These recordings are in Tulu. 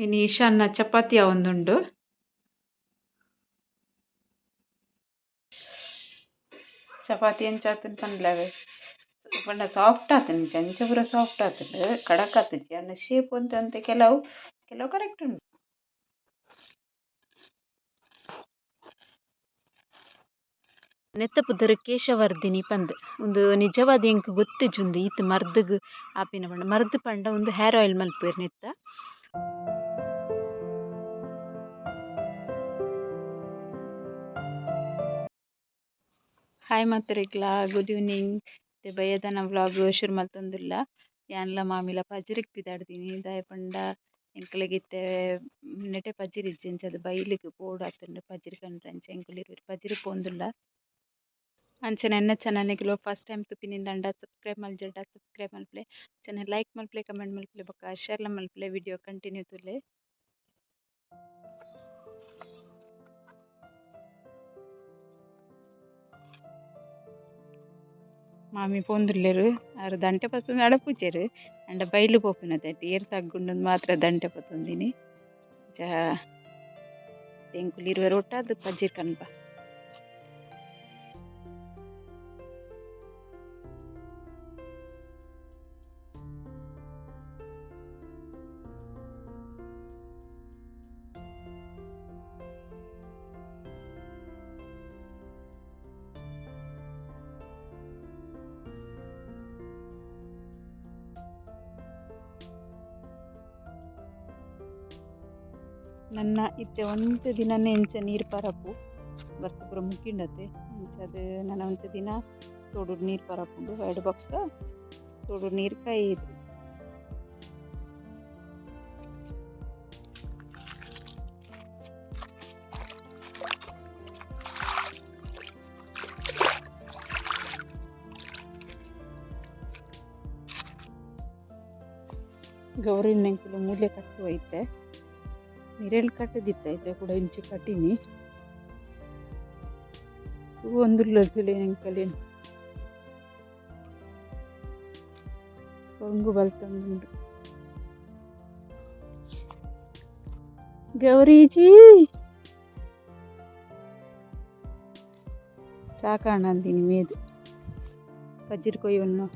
ಇನಿ ಈಶಾನ್ನ ಚಪಾತಿ ಆವೊಂದುಂಡು. ಚಪಾತಿ ಎಂಚ ಆತುಂಡು ಪನ್ಲೆ ಪಂಡ ಸಾಫ್ಟ್ ಆತುಂಡು, ಅಂಚ ಪೂರ ಸಾಫ್ಟ್ ಆತುಂಡು, ಖಡಕ್ ಆತುಜಿ. ಆಂಡ ಶೇಪ್ ಒಂತೆ ಒಂತೆ ಕೆಲವು ಕೆಲವು ಕರೆಕ್ಟ್ ಉಂಡು. ನೆತ್ತ ಪುದರ್ ಕೇಶವರ್ಧಿನಿ ಪಂದ್. ಉಂದು ನಿಜವಾದ್ ಎಂಕ್ ಗೊತ್ತಿಜ್ಜಿ ಉಂದು ಈತ್ ಮರ್ದ್ಗ್ ಆಪಿನ ಪಂಡ. ಮರ್ದ್ ಪಂಡ ಉಂದು ಹೇರ್ ಆಯಿಲ್ ಮಲ್ಪುವೆರ್ ನೆತ್ತ. ಹಾಯ್ ಮಾತೆರೆಗ್ಲಾ ಗುಡ್ ಈವ್ನಿಂಗ್. ಇತ್ತೆ ಬಯ್ಯದನ ವ್ಲಾಗ್ ಶುರು ಮಲ್ತೊಂದುಲ್ಲ. ಯಾನ್ಲ ಮಾಮಿಲ ಪಜಿರಿಗ್ ಪಿದಾಡ್ದಿನಿ. ದಾಯೆ ಪಂಡ ಎಂಕ್ಲೆಗ್ ಇತ್ತೆ ನೆಟೆ ಪಜಿರ್ ಇಜ್ಜಿ, ಅಂಚಾದ್ ಬೈಲಿಗ್ ಪೋಡಾತುಂಡು ಪಜಿರ್ ಕನರೆ. ಅಂಚ ಎಂಕುಲು ಇರ್ವೆರ್ ಪಜಿರ್ ಪೋಂದುಲ್ಲ. ಅಂಚನೆ ಎನ್ನ ಚಾನಲ್ ನಿಕುಲು ಫಸ್ಟ್ ಟೈಮ್ ತೂಪಿನಿಂದಂಡ ಸಬ್ಸ್ಕ್ರೈಬ್ ಮಲ್ಜಡ ಸಬ್ಸ್ಕ್ರೈಬ್ ಮಲ್ಪುಲೆ. ಅಂಚನೆ ಲೈಕ್ ಮಲ್ಪುಲೆ, ಕಮೆಂಟ್ ಮಲ್ಪುಲೆ ಬೊಕ ಶೇರ್ಲ ಮಲ್ಪುಲೆ. ವಿಡಿಯೋ ಕಂಟಿನ್ಯೂ ತೂಲೆ. ಮಾಮಿ ಪೋಂದುಲ್ಲೆರ್ ಆರ್ ದಂಟೆ ಪತ್ತೊಂದು ಅಡಪುಜೆರ್ ಆಂಡ ಬೈಲು ಪೋಪಿನತೆ ಏರ್ ತಗ್ಗುಂಡು ಮಾತ್ರ ದಂಟೆ ಪತ್ತೊಂದಿನಿ. ಅಂಚ ಎಂಕುಲು ಇರ್ವೆರ್ ಒಟ್ಟಾದ್ ಪಜಿರ್ ಕನ್ಪ. ನನ್ನ ಇತ್ತೆ ಒಂತೆ ದಿನನೇ ಇಂಚ ನೀರು ಪರಪು ಬರ್ಸ ಪೂರ ಮುಗಿಂಡತೆ. ಅಂಚಾದ್ ನನ ಒಂತೆ ದಿನ ತೋಡುಡು ನೀರು ಪರಪುಂಡು. ಐಡ್ ಬೊಕ್ಕ ತೋಡು ನೀರು ಕೈದು. ಗೌರಿನ ಎಂಕುಲು ಮೂಲೆ ಕಟ್ಟುವ ಇತ್ತೆ. ನಿರೆಲ್ ಕಟ್ಟುದಿತ್ತ ಇತ್ತೆ ಕೂಡ ಇಂಚಿ ಕಟ್ಟಿನಿ. ತೂವೊಂದುಲ್ಲ ತುಲೆ ಎಂಕಲೆನ್. ಕೊಂಗು ಬಲ್ತೊಂದುಂಡು. ಗೌರೀಜಿ ಸಾಕಾಣಂದಿನಿ ಮೇದು ಪಜಿರ್ ಕೊಯ್ಯೊನ್ನು.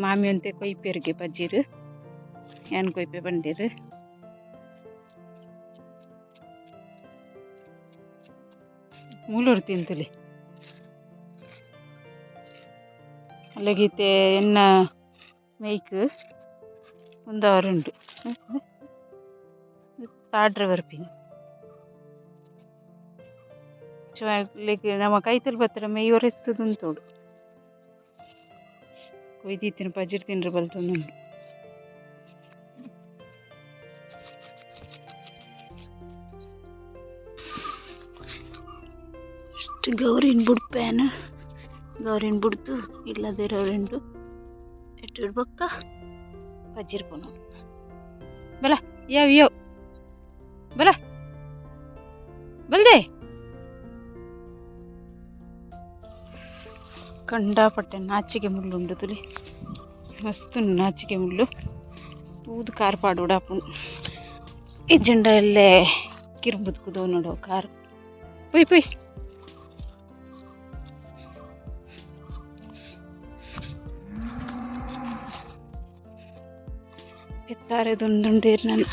ಮಾಮಿ ಒಂತೆ ಕೊಯ್ಪೆರ್ಗೆ ಪಜಿರ್, ಯಾನ್ ಕೊಯ್ಪೆ ಪಂಡೆರ್. ಮೂಲೂರು ತಿಂತುಲೆ ಅಲ್ಲಗೀತೆ ಎನ್ನ ಮೇಯ್ಕ್ ಉಂದವರುಂಡು ತಾಡ್ರೆ ಬರ್ಪಿನಿ. ನಮ್ಮ ಕೈತಲ್ ಬತ್ತರ ಮೇಯ್ ಒರೆಸ್ತುದುಂತೋಡು. ಕೊಯ್ದಿತ್ತಿನ ಪಜಿರ್ ತಿನ್ರೆ ಬಲ್ತೊಂದುಂಡು. ಅಷ್ಟು ಗೌರಿನ್ ಬುಡ್ಪೇನು, ಗೌರಿನ್ ಬುಡ್ದು ಇಲ್ಲದಿರೋರುಂಡು ಎಟ್ಟು ಬೊಕ್ಕ ಪಜಿರ್ ಪೋನು. ಬಲ ಯಾವ ಯಾವ ಬಲ ಬಲ್ದೆ ಕಂಡಾಪಟ್ಟೆ ನಾಚಿಕೆ ಮುಳ್ಳುಂಡು ತುಲಿ, ಮಸ್ತ್ ನಾಚಿಕೆ ಮುಳ್ಳು. ತೂದು ಕಾರ್ ಪಾಡೋಡಾಪುಂಡು. ಇಜ್ಜಂಡ ಎಲ್ಲೆ ಕಿರ್ಬುದು ಕುದೋ ನೋಡು ಕಾರ್. ಪೊಯ್ ಪೊಯ್. ಪೆತ್ತಾರೆ ದುಂದುಂಡೇರ್ ನನ.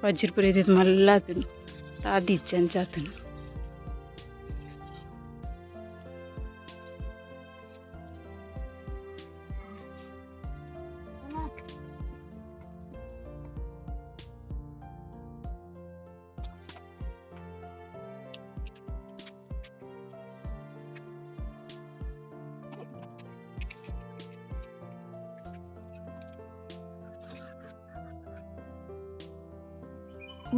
ಪಜ್ಜಿರ್ ಪೂರ ಇತ್ತಿತ್ತು ಮಲ್ಲಾತುಂಡು ತಾದಿಜ್ಜಿ ಅಂಚಾತುಂಡು.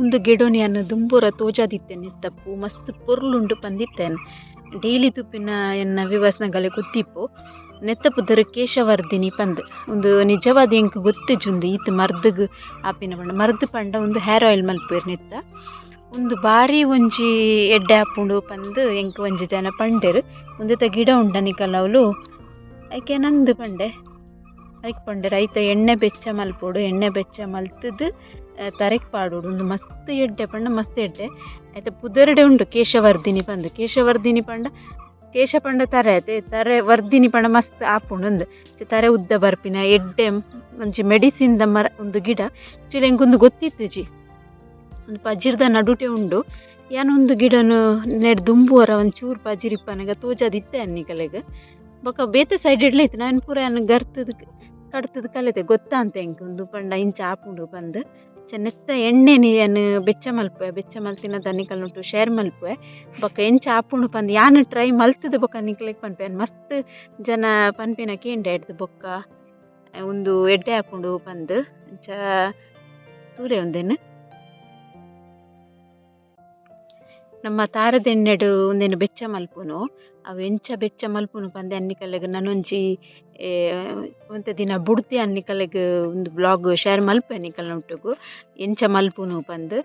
ಉಂದು ಗಿಡೊನು ಯಾನ್ ದುಂಬುರ ತೋಜಾದಿತ್ತೇನೆ ತಪ್ಪು ಮಸ್ತ್ ಪೊರ್ಲುಂಡು ಪಂದಿತ್ತೇನೆ. ಡೈಲಿ ತೂಪಿನ ಎನ್ನ ವಿವಸ್ನಗಲೆ ಗೊತ್ತಿಪ್ಪು ನೆತ್ತ ಪುದರ್ ಕೇಶವರ್ಧಿನಿ ಪಂದ್. ಉಂದು ನಿಜವಾದ್ ಎಂಕ್ ಗೊತ್ತಿಜ್ಜಿ ಉಂದು ಈತ್ ಮರ್ದ್ಗ್ ಆಪಿನ ಪಂಡ ಮರ್ದ್ ಪಂಡ ಉಂದು ಹೇರ್ ಆಯಿಲ್ ಮಲ್ಪುವೆರ್ ನೆತ್ತ. ಉಂದು ಬಾರಿ ಒಂಜಿ ಎಡ್ಡೆ ಆಪುಂಡು ಪಂದ್ ಎಂಕ್ ಒಂಜಿ ಜನ ಪಂಡೆರ್. ಉಂದೆತ ಗಿಡ ಉಂಡ ನಿಕಲವ್ಲು ಐಕೆ ನಂದ್ ಪಂಡೆ. ಐಕ್ ಪಂಡೆರ್ ಐತ ಎಣ್ಣೆ ಬೆಚ್ಚ ಮಲ್ಪೊಡು, ಎಣ್ಣೆ ಬೆಚ್ಚ ಮಲ್ತ್‌ದ್ ತರೆಕ್ ಪಾಡೊಡು. ಉಂದು ಮಸ್ತ್ ಎಡ್ಡೆ ಪಂಡ ಮಸ್ತ್ ಎಡ್ಡೆ. ಐತ ಪುದರ್‌ಡೆ ಉಂಡು ಕೇಶವರ್ಧಿನಿ ಪಂದ್. ಕೇಶವರ್ಧಿನಿ ಪಂಡ ಕೇಶ ಪಂಡ ತರೆ ಅತೆ ತರೆ ವರ್ಧಿನಿ ಪಂಡ ಮಸ್ತ್ ಆಪುಂಡು ಅಂದ್. ತರೆ ಉದ್ದ ಬರ್ಪಿನ ಎಡ್ಡೆ ಒಂಜಿ ಮೆಡಿಸಿನ್‌ದ ಮರ ಉಂದು ಗಿಡ. ಆಕ್ಚುಲಿ ಎಂಕ್ ಉಂದು ಗೊತ್ತಿತ್ತಿಜಿ. ಉಂದು ಪಜಿರ್ದ ನಡುಟೆ ಉಂಡು. ಯಾನ್ ಉಂದು ಗಿಡನ್ ನೆಡ್ ದುಂಬು ಒರ ಒಂಚೂರು ಪಜಿರ್ ಇಪ್ಪುನಗ ತೋಜಾದಿತ್ತೆ ಯಾನ್ ನಿಕಲೆಗ್. ಬೊಕ ಬೇತೆ ಸೈಡ್ ಡ್ಲ ಇತ್ತ್ಂಡ್ ಅವೆನ್ ಪೂರ ಯಾನ್ ಗರ್ತುದು ಕಡ್ತುದು ಕಲೆತೆ ಗೊತ್ತಾಂತೆ ಎಂಕ್ ಉಂದು ಪಂಡ ಇಂಚ ಆಪುಂಡು ಪಂದ್. ನೆತ್ತ ಎಣ್ಣೆನ್ ಯಾನ್ ಬೆಚ್ಚ ಮಲ್ಪುವೆ, ಬೆಚ್ಚ ಮಲ್ತಿನ ನಿಕಲ್ನೊಟ್ಟು ಶೇರ್ ಮಲ್ಪುವೆ. ಬೊಕ ಎಂಚ ಆಪುಂಡು ಪಂದ್ ಯಾನ್ ಟ್ರೈ ಮಲ್ತ್‌ದ್ ಬೊಕ ನಿಕಲೆಗ್ ಪನ್ಪೆ. ಯಾನ್ ಮಸ್ತ್ ಜನ ಪನ್ಪಿನ ಕೇಂಡೆ ಐಡ್ದ್ ಬೊಕ್ಕ ಉಂದು ಎಡ್ಡೆ ಆಪುಂಡು ಪಂದ್. ಅಂಚ ತೂಲೆ ಉಂದೆನ್. ನಮ್ಮ ತಾರದ ಎಣ್ಣೆಡ್ ಉಂದೆನ್ ಬೆಚ್ಚ ಮಲ್ಪುನು. ಅವು ಎಂಚ ಬೆಚ್ಚ ಮಲ್ಪುನು ಪಂದ್ ಯಾನ್ ನಿಕಲೆಗ್ ನನೊಂಜಿ ಒಂತೆ ದಿನ ಬುಡ್ದು ಯಾನ್ ನಿಕಲೆಗ್ ಉಂದು ಬ್ಲಾಗ್ ಶೇರ್ ಮಲ್ಪುವೆ ನಿಕಲ್ನೊಟ್ಟುಗು ಎಂಚ ಮಲ್ಪುನು ಪಂದ್.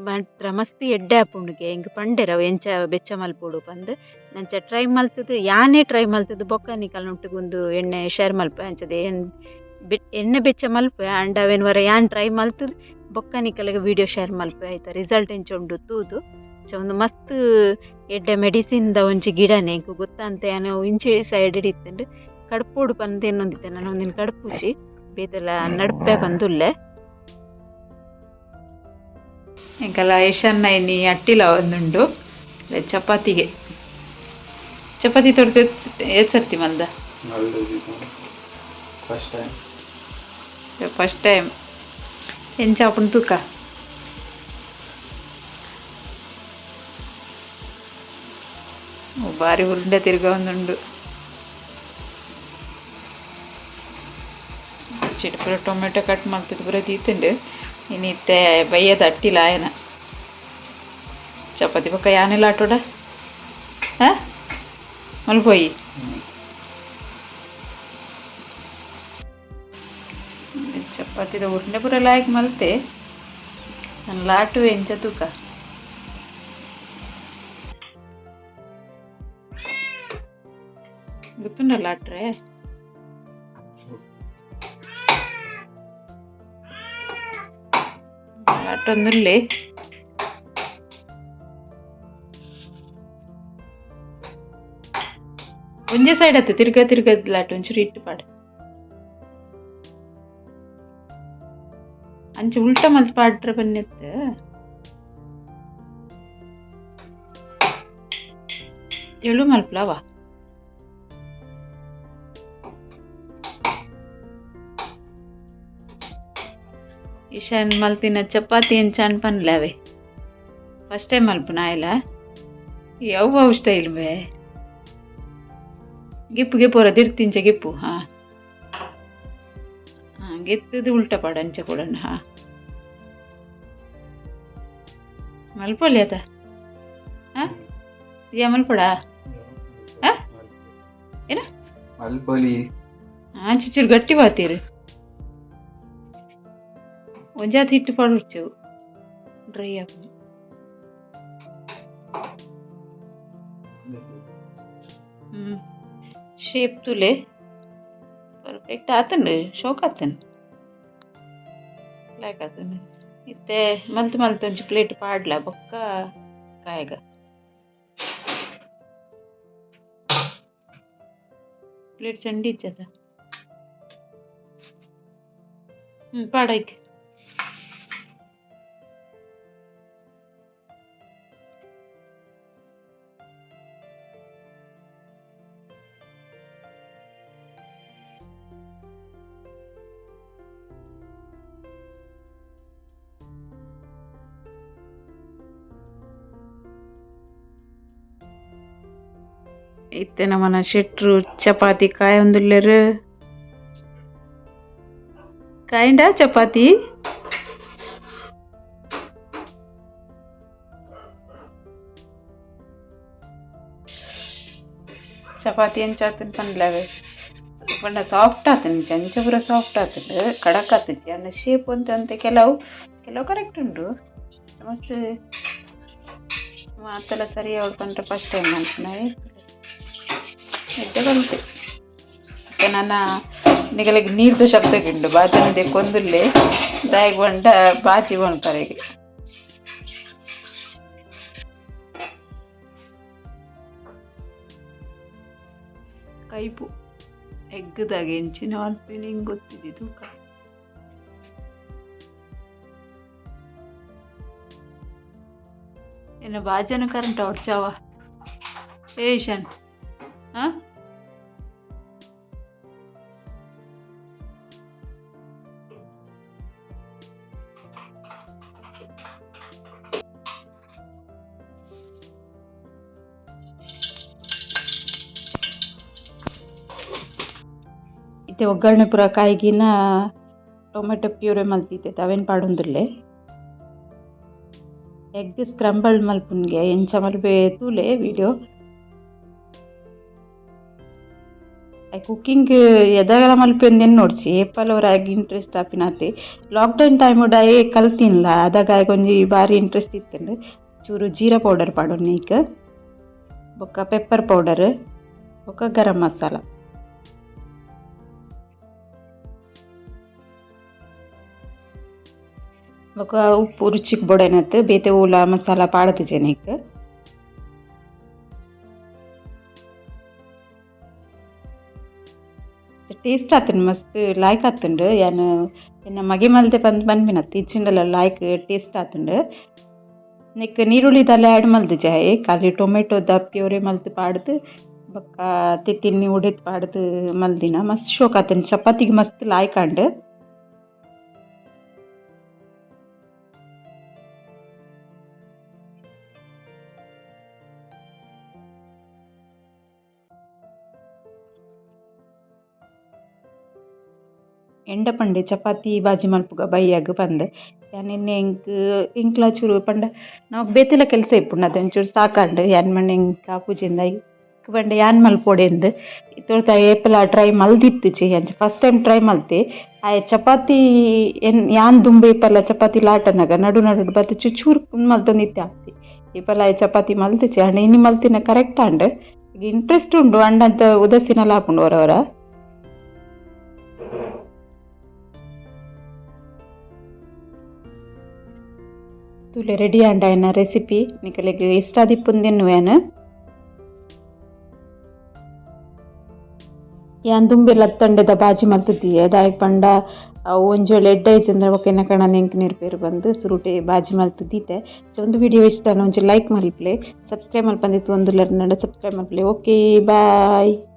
ಮಾತ್ರ ಮಸ್ತ್ ಎಡ್ಡೆ ಆಪುಂಡುಗೆ ಎಂಕ್ ಪಂಡೆರ್ ಅವು ಎಂಚ ಬೆಚ್ಚ ಮಲ್ಪೊಡು ಪಂದ್. ಅಂಚ ಟ್ರೈ ಮಲ್ತ್‌ದ್ ಯಾನೇ ಟ್ರೈ ಮಲ್ತ್‌ದ್ ಬೊಕ್ಕ ನಿಕಲ್ನೊಟ್ಟುಗು ಉಂದು ಎಣ್ಣೆ ಶೇರ್ ಮಲ್ಪುವೆ. ಅಂಚದ ಎಣ್ಣೆ ಬೆಚ್ಚ ಮಲ್ಪುವೆ ಆಂಡ ಅವೆನ್ ಒರ ಯಾನ್ ಟ್ರೈ ಮಲ್ತ್‌ದ್ ಬೊಕ್ಕ ನಿಕಲೆಗ್ ವೀಡಿಯೋ ಶೇರ್ ಮಲ್ಪುವೆ. ಐತ ರಿಸಲ್ಟ್ ಎಂಚ ಉಂಡು ತೂದು. ಅಂಚ ಉಂದು ಮಸ್ತ್ ಎಡ್ಡೆ ಮೆಡಿಸಿನ್‌ದ ಒಂಜಿ ಗಿಡನೆ ಎಂಕ್ ಗೊತ್ತಾಂತೆ ಯಾನ್ ಇಂಚಿ ಸೈಡ್ ಇತ್ತ್ಂಡ್ ಕಡ್ಪೊಡು ಪಂದ್ ಎನ್ನೊಂದಿತ್ತೆ ನನ ಉಂದೆನ್ ಕಡ್ಪುಜಿ ಬೇತೆಲ ನಡ್ಪೆ ಪಂದುಲ್ಲೆ. ಎಂಕಲ ಯಶನ್ನ ಇನಿ ಅಟ್ಟಿಲ ಒಂದುಂಡು ಚಪಾತಿಗೆ. ಚಪಾತಿ ತೊಡ್ದು ಏತ್ ಸರ್ತಿ ಮಲ್ದ? First time. First time. ಎಂಚ ಆಪುಂಡು ತೂಕ. ಬಾರಿ ಉರುಂಡೆ ತಿರ್ಗಾವೊಂದುಂಡು. ಚಿಟ್ ಪೂರ ಟೊಮೆಟೊ ಕಟ್ ಮಲ್ತ್‌ದ್ ಪೂರ ದೀತುಂಡು. ಇನಿ ಇತ್ತೆ ಬಯ್ಯದ ಅಟ್ಟಿಲ ಆಯನ. ಚಪಾತಿ ಬೊಕ್ಕ ಯಾನೆಲ ಆಟೋಡ? ಹಾ ಮಲ್ಪೊಯಿ. ಚಪಾತಿದ ಉರುಂಡೆ ಪೂರ ಲಾಯ್ಕ್ ಮಲ್ತೆ. ನನ್ ಲಾಟುವೆ ಎಂಚ ತೂಕ. ಗೊತ್ತುಂಡ ಲಾಟ್ರೆ? ಲಾಟೊಂದುಲ್ಲೆ. ಒಂಜೇ ಸೈಡ್ ಅತ್ತೆ ತಿರ್ಗ ತಿರ್ಗ ಲಾಟ್ ಒಂಚೂರು ಹಿಟ್ಟು ಪಾಡ್. ಅಂಚ ಉಲ್ಟ ಮಲ್ತ್ ಪಾಡ್ರೆ ಬನ್ನೆತ್. ಎಳು ಮಲ್ಪಲವ? ಇಶಾನ್ ಮಲ್ತಿನ ಚಪಾತಿ ಎಂಚ ಪನ್ಲೆ ಅವೆ. ಫಸ್ಟ್ ಟೈಮ್ ಮಲ್ಪುನ ಆಯ್ಲ? ಅವು ಅವು ಸ್ಟೈಲ್ ಬೇ. ಗಿಪ್ಪು ಗಿಪ್ಪು ಗೆಪ್ಪು ಗಿಪ್ಪು ಹಾ ಹಾ ಗೆತ್ತದು ಉಲ್ಟ ಪಾಡು ಅಂಚ ಕೊಡೋಣ. ಹಾ ಮಲ್ಪೊಲಿ ಆತ? ಹಾ ಯಾ ಮಲ್ಪೊಡ? ಹಾ ಏನ? ಮಲ್ಪೊಲಿ. ಚುಚ್ಚೂರು ಗಟ್ಟಿ ಬಾತೀರು. ಒಂಜಾತ್ ಹಿಟ್ಟು ಪಾಡೊಡ್ಚು ಡ್ರೈ ಆಪುಂಡು. ಶೇಪ್ ತೂಲೆ ಪರ್ಫೆಕ್ಟ್ ಆತುಂಡು, ಶೋಕ್ ಆತುಂಡು, ಲಾಯ್ಕ್ ಆತುಂಡು. ಇತ್ತೆ ಮಲ್ತ್ ಮಲ್ತ್ ಒಂಜಿ ಪ್ಲೇಟ್ ಪಾಡ್ಲ ಬೊಕ್ಕ ಕಾಯಗ. ಪ್ಲೇಟ್ ಚಂಡಿ ಇಜ್ಜದ ಪಾಡೈಕ್. ಇತ್ತೆ ನಮನ ಶೆಟ್ರು ಚಪಾತಿ ಕಾಯೊಂದುಲ್ಲೆರ್. ಕಾಯಿಂಡ ಚಪಾತಿ? ಚಪಾತಿ ಎಂಚ ಆತುಂಡು ಪನ್ಲವೆ. ಪಂಡ ಸಾಫ್ಟ್ ಆತುಂಡು, ಅಂಚ ಪೂರ ಸಾಫ್ಟ್ ಆತುಂಡು, ಕಡಕ್ ಆತುಜಿ. ಆಂಡ ಶೇಪ್ ಒಂತೆ ಒಂತೆ ಕೆಲವು ಕೆಲವು ಕರೆಕ್ಟ್ ಉಂಡು. ಮಸ್ತ್ ಮಾತೆಲ್ಲ ಸರಿ ಆವೊಡು ಪಂಡ ಫಸ್ಟ್ ಟೈಮ್ ಮನ್ಪುನವೆ, ಎಡ್ಡೆ ಬಂತೆ. ನನ ನಿಗಲೆಗ್ ನೀರ್ದ ಶಬ್ದ ಗಿಂಡು ಬಾಜನ ದೆಕ್ಕೊಂದುಲ್ಲೆ, ದಾಯೆಗ್ ಪಂಡ ಬಾಜಿ ಮನ್ಪರೆಗ್. ಕೈಪು ಎಗ್ಗ್ದಾಗ ಎಂಚಿನ ಮಲ್ಪಿನಿ ಎಂಕ್ ಗೊತ್ತಿಜ್ಜಿ ತೂಕ. ಎನ್ನ ಬಾಜನ ಕರೆಂಟ್ ಅವಡ್ಚಾವ ಏಷನ್ ಹಾಂ. ಇತ್ತೆ ಒಗ್ಗರಣೆ ಪೂರ ಕಾಯ್ಗಿನ ಟೊಮೆಟೊ ಪ್ಯೂರೆ ಮಲ್ತಿತ್ತೆ, ಅವೇನು ಪಾಡೊಂದುಲ್ಲೆ. ಎಗ್ ಸ್ಕ್ರಂಬಲ್ ಮಲ್ಪುನ್ಗೆ ಎಂಚ ಮಲ್ಪೆ ತೂಲೆ ವಿಡಿಯೋ. ಕುಕ್ಕಿಂಗ್ ಎದಾಗಲ ಮಲ್ಪೆಂದು ನೋಡ್ಚಿ, ಏಪಲ ಒರ ಇಂಟ್ರೆಸ್ಟ್ ಆಪಿನಾತೆ. ಲಾಕ್ಡೌನ್ ಟೈಮ್ ಆಯೆ ಕಲ್ತಿನ್ಲ, ಅದಾಗ ಆಯಗ್ ಒಂಜಿ ಬಾರಿ ಇಂಟ್ರೆಸ್ಟ್ ಇತ್ತುಂಡು. ಚೂರು ಜೀರಾ ಪೌಡರ್ ಪಾಡೊನ್ನೆ ಐಕ್, ಬೊಕ್ಕ ಪೆಪ್ಪರ್ ಪೌಡರ್, ಬೊಕ್ಕ ಗರಂ ಮಸಾಲ. ಬೊಕ್ಕ ಉಪ್ಪು ರುಚಿಗ್ ಬೋಡಾಯ್ನತ್. ಬೇತೆ ಓಲ ಮಸಾಲ ಪಾಡ್ದಿಜೆನೆ ಐಕ್. ಟೇಸ್ಟ್ ಆತುಂಡು, ಮಸ್ತ್ ಲಾಯ್ಕ್ ಆತುಂಡು. ಯಾನ್ ಎನ್ನ ಮಗೆ ಮಲ್ತೆ ಪಂದ್ ಪನ್ಪಿನತ್, ಇಜ್ಜಿಂಡಲ ಲಾಯ್ಕ್ ಟೇಸ್ಟ್ ಆತುಂಡು. ನೆಕ್ಕ್ ನೀರುಳ್ಳಿ ದಾಲ ಆ್ಯಡ್ ಮಲ್ದಿಜೆ ಆಯೆ, ಖಾಲಿ ಟೊಮೆಟೊದ ಪ್ಯೂರಿ ಮಲ್ತ್ ಪಾಡ್ದ್ ಬೊಕ್ಕ ತೆತ್ತಿನ್ ಉಡೆತ್ ಪಾಡ್ದ್ ಮಲ್ದಿನ. ಮಸ್ತ್ ಶೋಕ್ ಆತುಂಡು, ಚಪಾತಿಗ್ ಮಸ್ತ್ ಲಾಯ್ಕ್ ಆಂಡ್. ಎಂಡ ಪಂಡೆ ಚಪಾತಿ ಬಾಜಿ ಮಲ್ಪುಗ ಬಯ್ಯಗ್ ಪಂದ್. ಯಾನ್ ಎನ್ನೆ ಎಂಕ್ ಎಂಕ್ಲಾ ಚೂರು ಪಂಡ ನಮಕ್ ಬೇತೆಲ ಕೆಲಸ ಇಪ್ಪುಂಡು, ಅತೆ ಒಂಚೂರು ಸಾಕಾಂಡ್. ಯಾನ್ ಪಂಡೆ ಎಂಕ್ ಆಪುಜಿಂದ್ ಐಕ್ ಪಂಡೆ ಯಾನ್ ಮಲ್ಪೊಡೆಂದ್. ಇತ್ತೊರ್ತ ಏಪಲ ಟ್ರೈ ಮಲ್ದಿತ್ತಿಜಿ, ಅಂಚ first time try ಮಲ್ತೆ. ಆಯೆ ಚಪಾತಿ ಎನ್ ಯಾನ್ ದುಂಬು ಏಪಲ ಚಪಾತಿ ಲಾಟನಗ ನಡು ನಡುಡು ಬತ್ತ್ ಚೂರು ಮಲ್ತೊಂದಿತ್ತೆ ಆತೆ. ಏಪಲ ಆಯೆ ಚಪಾತಿ ಮಲ್ತಿಜಿ, ಆಂಡ ಇನಿ ಮಲ್ತಿನ ಕರೆಕ್ಟ್ ಆಂಡ್. ಇಂಟ್ರೆಸ್ಟ್ ಉಂಡು, ಆಂಡ ಅಂತ ಉದಾಸೀನಲ ಆಪುಂಡು ಒರ ಒರ. ತೂಲೆ ರೆಡಿ ಆಂಡ ಎನ್ನ ರೆಸಿಪಿ. ನಿಕಲೆಗ್ ಇಷ್ಟ ಆದಿಪ್ಪುಂದು ಎನ್ನುವೆ. ಯಾನ್ ದುಂಬೆ ಲತ್ತಂಡೆದ ಬಾಜಿ ಮಲ್ತುದಿಯೆ, ದಾಯೆಗ್ ಪಂಡ ಅವು ಒಂಜಿ ವೇಳೆ ಎಡ್ಡೆ ಇಜ್ಜಂದ್ರೆ ಬೊಕ್ಕ ಎನ್ನ ಕಣನ್ ಎಂಕ್ ನಿರ್ಪೇರು ಬಂದು ಸುರುಟೆ ಬಾಜಿ ಮಲ್ತ್ ದೀತೆ. ಸೊ ಉಂದು ವಿಡಿಯೋ ಇಷ್ಟ ಒಂಜಿ ಲೈಕ್ ಮಲ್ಪುಲೆ, ಸಬ್ಸ್ಕ್ರೈಬ್ ಮಲ್ಪಂದೆ ತೂವೊಂದುಲ್ಲೆರ್ ಸಬ್ಸ್ಕ್ರೈಬ್ ಮಲ್ಪುಲೆ. Okay bye.